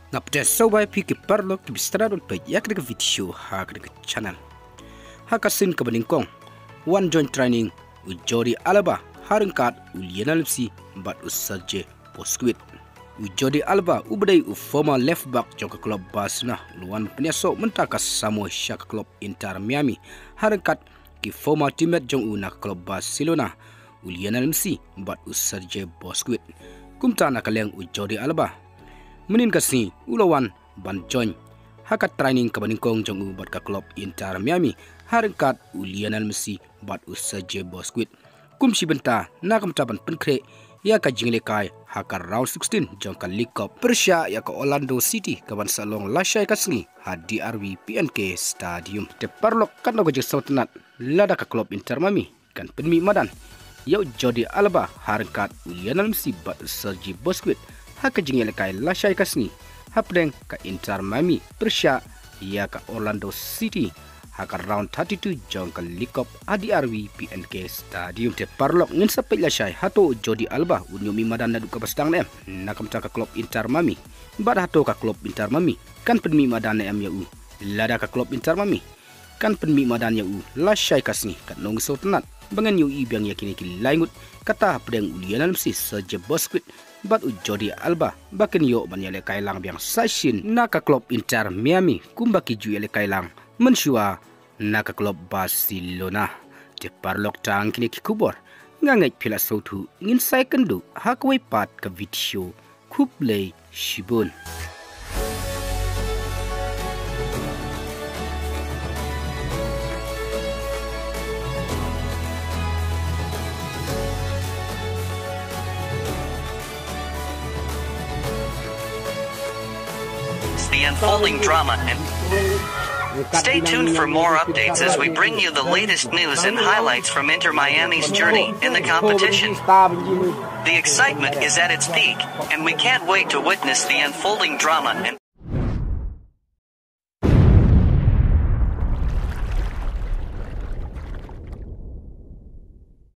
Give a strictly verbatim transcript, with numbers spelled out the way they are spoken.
Nga pdiang sngewbha ïa phi ki paralok kiba sdang ban peit ïa kane ka video ha kane ka channel. Ha ka sien kaba nyngkong, wan join training u Jordi Alba ha ryngkat u Lionel Messi bad u Serge Busquets. U Jordi Alba uba dei u former left back jong ka klub Barcelona u la wan pynïasoh mynta ka samoi sha ka klub Inter Miami ha ryngkat ki former teammate jong u na ka klub Barcelona, u Lionel Messi bad u Serge Busquets. Kumta na ka liang u Jordi Alba mynhynnin ka sngi u la wan ban join ha ka training kaba nyngkong jong u bad ka klub Inter Miami ha ryngkat u Lionel Messi bad u Serge Busquets. Kum shi bynta na ka bynta ban pynkhreh ïa ka jingïalehkai ha ka round sixteen jong ka League Cup pyrshah ïa ka Orlando City kaban sa long lashai ka sngi ha D R V P N K Stadium. Te paralok, katno ka jingsngewtynnat lada ka klub Inter Miami kan pynmih madan ïa u Jordi Alba ha ryngkat u Lionel Messi bad u Serge Busquets ha ka jingïalehkai lashai ka sngi hapdeng ka Inter Miami pyrshah ïa ka Orlando City ha ka round thirty-two jong ka League Cup ha D R V P N K Stadium. Te paralok, ngin sa peit lashai hato u Jordi Alba un ïoh mih madan naduh kaba sdang ne em na ka bynta ka klub Inter Miami, bad hato ka klub Inter Miami kan pynmih madan ne em ïa u. Lada ka klub Inter Miami kan pynmih madan ïa u lashai ka sngi, katno ngin sngewtynnat ba ngin ïohi biang ïa kine ki lai ngut, kata hapdeng u Lionel Messi, Serge Busquets bad u Jordi Alba ba kin ïoh ban ïalehkai lang biang sa shisien na ka klub Inter Miami kumba ki ju ïalehkai lang mynshuwa na ka klub Barcelona. Te paralok, tang kine ki khubor. Nga ngeit phi la sngewthuh, ngin sa ïakynduh ha kawei pat ka video. Khublei shibun. The unfolding drama and stay tuned for more updates as we bring you the latest news and highlights from Inter Miami's journey in the competition. The excitement is at its peak, and we can't wait to witness the unfolding drama and